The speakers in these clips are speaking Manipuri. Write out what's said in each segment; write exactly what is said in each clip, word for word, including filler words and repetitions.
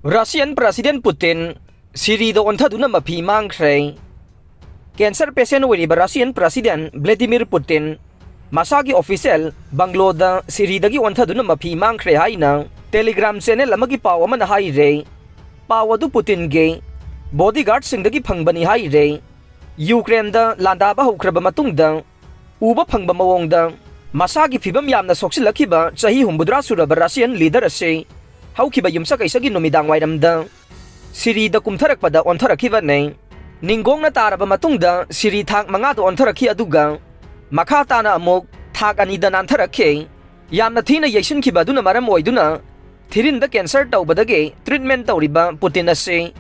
Russian President Putin ꯁꯤꯔꯤꯗ ꯑꯣꯟꯊꯗꯨꯅ ꯃꯐꯤ ꯃꯥꯡꯈ꯭ꯔꯦ꯫ Cancer patient ꯑꯣꯏꯔꯤꯕ Russian President Vladimir Putin ꯃꯁꯥꯒꯤ official ꯕꯪꯒ꯭ꯂꯣꯗ ꯁꯤꯔꯤꯗꯒꯤ ꯑꯣꯟꯊꯗꯨꯅ ꯃꯐꯤ ꯃꯥꯡꯈ꯭ꯔꯦ ꯍꯥꯏꯅ Telegram channel ꯑꯃꯒꯤ ꯄꯥꯎ ꯑꯃꯅ ꯍꯥꯏꯔꯦ꯫ ꯄꯥꯎ ꯑꯗꯨ ꯄꯨꯇꯤꯟꯒꯤ bodyguardꯁꯤꯡꯗꯒꯤ ꯐꯪꯕꯅꯤ ꯍꯥꯏꯔꯦ꯫ ꯌꯨꯀ꯭ꯔꯦꯟꯗ ꯂꯥꯟꯗꯥꯕ ꯍꯧꯈ꯭ꯔꯕ ꯃꯇꯨꯡꯗ ꯎꯕ ꯐꯪꯕ ꯃꯑꯣꯡꯗ ꯃꯁꯥꯒꯤ ꯐꯤꯕꯝ ꯌꯥꯝꯅ ꯁꯣꯛꯆꯤꯜꯂꯛꯈꯤꯕ ꯆꯍꯤ ꯍꯨꯝꯐꯨꯇꯔꯥ ꯁꯨꯔꯕ Russian leader ꯑꯁꯤ ꯍꯧꯈꯤꯕ ꯌꯨꯝꯁꯀꯩꯁꯒꯤ ꯅꯨꯃꯤꯗꯥꯡ ꯋꯥꯏꯔꯝꯗ ꯁꯤꯔꯤꯗ ꯀꯨꯝꯊꯔꯛꯄꯗ ꯑꯣꯟꯊꯔꯛꯈꯤꯕꯅꯤ꯫ ꯅꯤꯡꯒꯣꯡꯅ ꯇꯥꯔꯕ ꯃꯇꯨꯡꯗ ꯁꯤꯔꯤ ꯊꯥꯛ ꯃꯉꯥꯗ ꯑꯣꯟꯊꯔꯛꯈꯤ, ꯑꯗꯨꯒ ꯃꯈꯥ ꯇꯥꯅ ꯑꯃꯨꯛ ꯊꯥꯛ ꯑꯅꯤꯗ ꯅꯥꯟꯊꯔꯛꯈꯤ꯫ ꯌꯥꯝꯅ ꯊꯤꯅ ꯌꯩꯁꯤꯟꯈꯤꯕ ꯑꯗꯨꯅ ꯃꯔꯝ ꯑꯣꯏꯗꯨꯅ ꯊꯤꯔꯤꯟꯗ cancer ꯇꯧꯕꯗꯒꯤ treatment ꯇꯧꯔꯤꯕ ꯄꯨꯇꯤꯟ ꯑꯁꯤ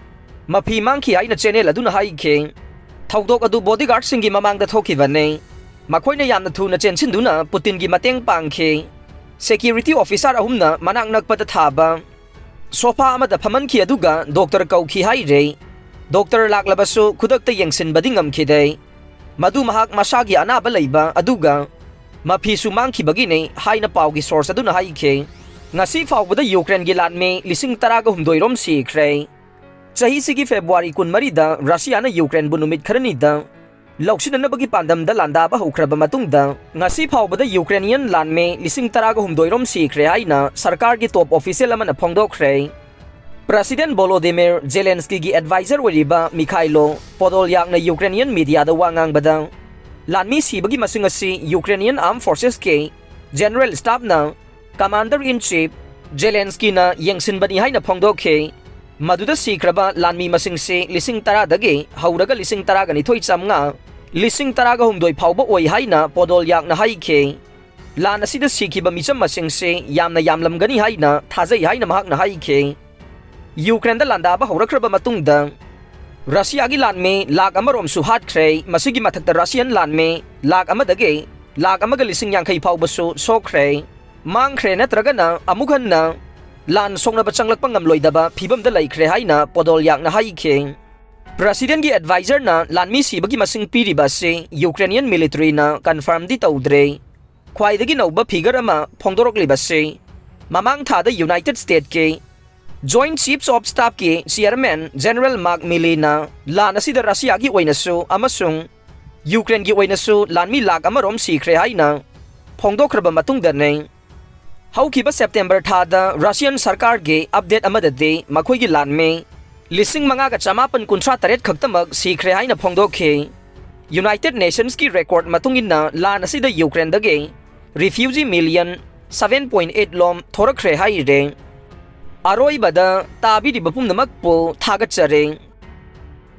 ꯃꯐꯤ ꯃꯥꯡꯈꯤ ꯍꯥꯏꯅ channel ꯑꯗꯨꯅ ꯍꯥꯏꯈꯤ꯫ ꯊꯧꯗꯣꯛ ꯑꯗꯨ bodyguardꯁꯤꯡꯒꯤ ꯃꯃꯥꯡꯗ ꯊꯣꯛꯈꯤꯕꯅꯤ꯫ ꯃꯈꯣꯏꯅ ꯌꯥꯝꯅ ꯊꯨꯅ ꯆꯦꯟꯁꯤꯟꯗꯨꯅ ꯄꯨꯇꯤꯟꯒꯤ ꯃꯇꯦꯡ ꯄꯥꯡꯈꯤ꯫ Security officer ꯑꯍꯨꯝꯅ ꯃꯅꯥꯛ ꯅꯛꯄꯗ ꯊꯥꯕ sofa ꯑꯃꯗ ꯐꯝꯍꯟꯈꯤ, ꯑꯗꯨꯒ doctor ꯀꯧꯈꯤ ꯍꯥꯏꯔꯦ꯫ Doctor ꯂꯥꯛꯂꯕꯁꯨ ꯈꯨꯗꯛꯇ ꯌꯦꯡꯁꯤꯟꯕꯗꯤ ꯉꯝꯈꯤꯗꯦ꯫ ꯃꯗꯨ ꯃꯍꯥꯛ ꯃꯁꯥꯒꯤ ꯑꯅꯥꯕ ꯂꯩꯕ ꯑꯗꯨꯒ ꯃꯐꯤꯁꯨ ꯃꯥꯡꯈꯤꯕꯒꯤꯅꯤ ꯍꯥꯏꯅ ꯄꯥꯎꯒꯤ source ꯑꯗꯨꯅ ꯍꯥꯏꯈꯤ꯫ ꯉꯁꯤ ꯐꯥꯎꯕꯗ ꯌꯨꯀ꯭ꯔꯦꯟꯒꯤ ꯂꯥꯟꯃꯤ ꯂꯤꯁꯤꯡ ꯇꯔꯥꯒ ꯍꯨꯝꯗꯣꯏ ꯔꯣꯝ ꯁꯤꯈ꯭ꯔꯦ꯫ ꯆꯍꯤꯁꯤꯒꯤ February ꯀꯨꯟꯃꯔꯤꯗ ꯔꯁꯤꯌꯥꯅ ꯌꯨꯀ꯭ꯔꯦꯟꯕꯨ ꯅꯨꯃꯤꯠ ꯈꯔꯅꯤꯗ ꯂꯧꯁꯤꯟꯅꯅꯕꯒꯤ ꯄꯥꯟꯗꯝꯗ ꯂꯥꯟꯗꯥꯕ ꯍꯧꯈ꯭ꯔꯕ ꯃꯇꯨꯡꯗ, ꯉꯁꯤ ꯐꯥꯎꯕꯗ Ukrainian ꯂꯥꯟꯃꯤ ꯂꯤꯁꯤꯡ ꯇꯔꯥꯒ ꯍꯨꯝꯗꯣꯏ ꯔꯣꯝ ꯁꯤꯈ꯭ꯔꯦ ꯍꯥꯏꯅ ꯁꯔꯀꯥꯔꯒꯤ top official ꯑꯃꯅ ꯐꯣꯡꯗꯣꯛꯈ꯭ꯔꯦ꯫ President Volodymyr Zelenskyꯒꯤ advisor ꯑꯣꯏꯔꯤꯕ Mikhailo Podolyak ꯅ Ukrainian media ꯗ ꯋꯥ ꯉꯥꯡꯕꯗ, ꯂꯥꯟꯃꯤ ꯁꯤꯕꯒꯤ ꯃꯁꯤꯡ ꯑꯁꯤ Ukrainian Armed Forces ꯀꯤ General Staff ꯅ Commander in Chief Zelensky ꯅ ꯌꯦꯡꯁꯤꯟꯕꯅꯤ ꯍꯥꯏꯅ ꯐꯣꯡꯗꯣꯛꯈꯤ꯫ ꯃꯗꯨꯗ ꯁꯤꯈ꯭ꯔꯕ ꯂꯥꯟꯃꯤ ꯃꯁꯤꯡꯁꯤ ꯂꯤꯁꯤꯡ ꯇꯔꯥꯗꯒꯤ ꯍꯧꯔꯒ ꯂꯤꯁꯤꯡ ꯇꯔꯥꯒ ꯅꯤꯊꯣꯏ ꯆꯥꯝꯃꯉꯥ, ꯂꯤꯁꯤꯡ ꯇꯔꯥꯒ ꯍꯨꯝꯗꯣꯏ ꯐꯥꯎꯕ ꯑꯣꯏ ꯍꯥꯏꯅ Podolyak ꯅ ꯍꯥꯏꯈꯤ꯫ ꯂꯥꯟ ꯑꯁꯤꯗ ꯁꯤꯈꯤꯕ ꯃꯤꯆꯝ ꯃꯁꯤꯡꯁꯤ ꯌꯥꯝꯅ ꯌꯥꯝꯂꯝꯒꯅꯤ ꯍꯥꯏꯅ ꯊꯥꯖꯩ ꯍꯥꯏꯅ ꯃꯍꯥꯛꯅ ꯍꯥꯏꯈꯤ꯫ ꯌꯨꯀ꯭ꯔꯦꯟꯗ ꯂꯥꯟꯗꯥꯕ ꯍꯧꯔꯛꯈ꯭ꯔꯕ ꯃꯇꯨꯡꯗ, ꯔꯁꯤꯌꯥꯒꯤ ꯂꯥꯟꯃꯤ ꯂꯥꯈ ꯑꯃꯔꯣꯝꯁꯨ ꯍꯥꯠꯈ꯭ꯔꯦ꯫ ꯃꯁꯤꯒꯤ ꯃꯊꯛꯇ ꯔꯁꯤꯌꯟ ꯂꯥꯟꯃꯤ ꯂꯥꯈ ꯑꯃꯗꯒꯤ ꯂꯥꯈ ꯑꯃꯒ ꯂꯤꯁꯤꯡ ꯌꯥꯡꯈꯩ ꯐꯥꯎꯕꯁꯨ ꯁꯣꯛꯈ꯭ꯔꯦ, ꯃꯥꯡꯈ꯭ꯔꯦ, ꯅꯠꯇ꯭ꯔꯒꯅ ꯑꯃꯨꯛ ꯍꯟꯅ ꯂꯥꯟ ꯁꯣꯛꯅꯕ ꯆꯪꯂꯛꯄ ꯉꯝꯂꯣꯏꯗꯕ ꯐꯤꯕꯝꯗ ꯂꯩꯈ꯭ꯔꯦ ꯍꯥꯏꯅ ꯄꯣꯗꯣꯜꯌꯥꯛꯅ ꯍꯥꯏꯈꯤ꯫ ꯄ꯭ꯔꯁꯤꯗꯦꯟꯒꯤ ꯑꯦꯗꯚꯥꯏꯖꯔꯅ ꯂꯥꯟꯃꯤ ꯁꯤꯕꯒꯤ ꯃꯁꯤꯡ ꯄꯤꯔꯤꯕ ꯑꯁꯤ ꯌꯨꯀ꯭ꯔꯦꯅꯤꯌꯟ ꯃꯤꯂꯤꯇꯔꯤꯅ ꯀꯟꯐꯥꯔꯝꯗꯤ ꯇꯧꯗ꯭ꯔꯦ꯫ ꯈ꯭ꯋꯥꯏꯗꯒꯤ ꯅꯧꯕ ꯐꯤꯒꯔ ꯑꯃ ꯐꯣꯡꯗꯣꯔꯛꯂꯤꯕꯁꯤ ꯃꯃꯥꯡ ꯊꯥꯗ ꯌꯨꯅꯥꯏꯇꯦꯗ ꯁ꯭ꯇꯦꯠꯀꯤ Joint Chiefs of Staffꯀꯤ Chairman General Mark Milleyꯅ ꯂꯥꯟ ꯑꯁꯤꯗ ꯔꯁꯤꯌꯥꯒꯤ ꯑꯣꯏꯅꯁꯨ ꯑꯃꯁꯨꯡ ꯌꯨꯀ꯭ꯔꯦꯟꯒꯤ ꯑꯣꯏꯅꯁꯨ ꯂꯥꯟꯃꯤ ꯂꯥꯈ ꯑꯃꯔꯣꯝ ꯁꯤꯈ꯭ꯔꯦ ꯍꯥꯏꯅ ꯐꯣꯡꯗꯣꯛꯈ꯭ꯔꯕ ꯃꯇꯨꯡꯗꯅꯤ꯫ ꯍꯧꯈꯤꯕ ꯁꯦꯞꯇꯦꯝꯕꯔ ꯊꯥꯗ ꯔꯁꯤꯌꯥꯟ ꯁꯔꯀꯥꯔꯒꯤ ꯑꯞꯗꯦꯠ ꯑꯃꯗꯗꯤ ꯃꯈꯣꯏꯒꯤ ꯂꯥꯟꯃꯤ ꯂꯤꯁꯤꯡ ꯃꯉꯥꯒ ꯆꯃꯥꯄꯟ ꯀꯨꯟꯊ꯭ꯔꯥ ꯇꯔꯦꯠ ꯈꯛꯇꯃꯛ ꯁꯤꯈ꯭ꯔꯦ ꯍꯥꯏꯅ ꯐꯣꯡꯗꯣꯛꯈꯤ꯫ ꯌꯨꯅꯥꯏꯇꯦꯗ ꯅꯦꯁꯟꯁꯀꯤ ꯔꯦꯀꯣꯔꯗ ꯃꯇꯨꯡ ꯏꯟꯅ ꯂꯥꯟ ꯑꯁꯤꯗ ꯌꯨꯀ꯭ꯔꯦꯟꯗꯒꯤ refugee million seven point eight ꯂꯣꯝ ꯊꯣꯔꯛꯈ꯭ꯔꯦ ꯍꯥꯏꯔꯦ꯫ ꯑꯔꯣꯏꯕꯗ ꯇꯥꯕꯤꯔꯤꯕ ꯄꯨꯝꯅꯃꯛꯄꯨ ꯊꯥꯒꯠꯆꯔꯤ꯫